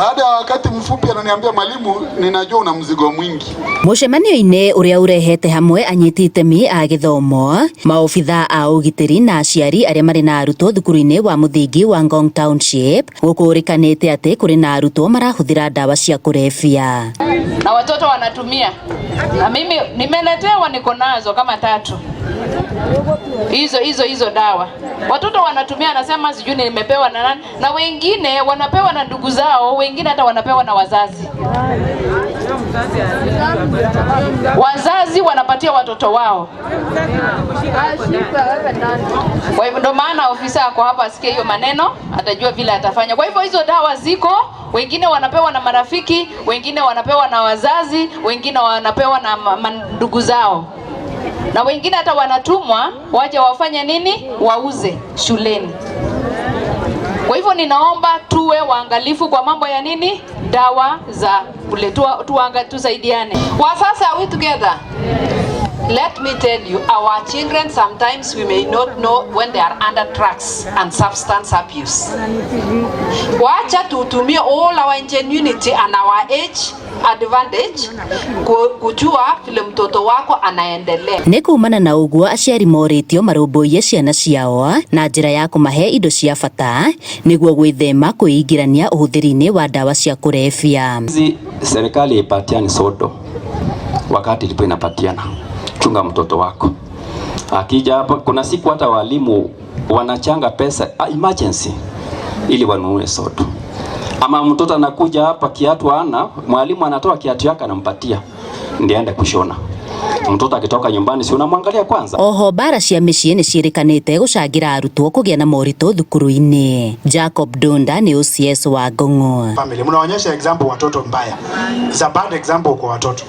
Baada ya wakati mfupi ananiambia, "Mwalimu, ninajua una mzigo mwingi." Mũcemanio-inĩ ũrĩa ũrehete hamwe anyiti itemi a gĩthomo, maobitha a ũgitĩri na aciari arĩa marĩ na arutwo thukuru-inĩ wa mũthingi wa Ngong Township, gũkũrĩkanĩte atĩ kũrĩ na arutwo marahũthĩra ndawa cia kũrebia. Na watoto wanatumia, na mimi nimeletewa, niko nazo kama tatu hizo hizo hizo dawa watoto wanatumia, anasema sijui nimepewa na nani, na wengine wanapewa na ndugu zao, wengine hata wanapewa na wazazi. Wazazi wanapatia watoto wao. Kwa hivyo ndo maana ofisa ako hapa, asikie hiyo maneno, atajua vile atafanya. Kwa hivyo hizo dawa ziko, wengine wanapewa na marafiki, wengine wanapewa na wazazi, wengine wanapewa na ndugu zao, na wengine hata wanatumwa waje wafanye nini, wauze shuleni. Kwa hivyo ninaomba tuwe waangalifu kwa mambo ya nini, dawa za kule, tusaidiane. Wazazi, are we together? Let me tell you, our children, sometimes we may not know when they are under drugs and substance abuse. Wacha tutumie all our ingenuity and our age advantage kujua vile mtoto wako anaendelea. Nĩ kumana na ũguo aciari morĩtio marũmbũiye ciana ciao na njĩra ya kũmahe indo cia bata nĩguo gwĩthema kwĩingĩrania ũhũthĩri-inĩ wa ndawa cia kũrebia. Hizi serikali ipatiani sodo wakati ilikuwa inapatiana, chunga mtoto wako akija hapa. Kuna siku hata walimu wanachanga pesa emergency ili wanunue sodo, ama mtoto anakuja hapa kiatu ana mwalimu anatoa kiatu yake anampatia ndiye aende kushona. Mtoto akitoka nyumbani, si unamwangalia kwanza? Oho mbara cia mĩciĩ nĩ ciĩrĩkanĩte gũcangĩra arutwo kũgĩa na moritũ thukuru-inĩ. Jacob Dunda nĩ OCS wa Ngong'o. Family mnaonyesha example watoto mbaya. It's a bad example kwa watoto.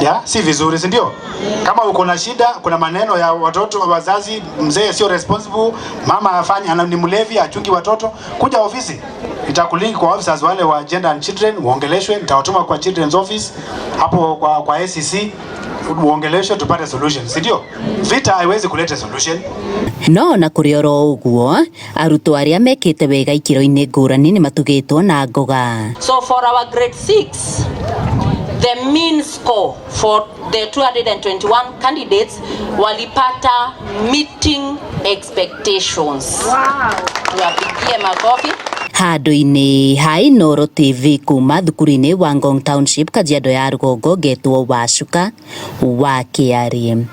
Ya, si vizuri, si ndio? Kama uko na shida, kuna maneno ya watoto, wazazi, mzee sio responsible, mama afanye ana ni mlevi, achungi watoto, kuja ofisi. Nitakulink kwa officers wale wa gender and children, uongeleshwe, nitawatuma kwa children's office hapo kwa ACC uongeleshwe tupate solution, si ndio? Vita haiwezi kuleta solution. No na kũrĩ oro ũguo arutwo arĩa mekĩte wega ikĩro-inĩ ngũrani nĩ matugĩtwo na ngoga. So for our grade 6, the mean score for the 221 candidates walipata meeting expectations. Wow. Tuwapigie makofi. Handũ-inĩ ha Inooro TV kuma thukuru-inĩ wa Ngong Township, Kajiado ya rũgongo, ngetwo Wacuka wa Kĩarĩ.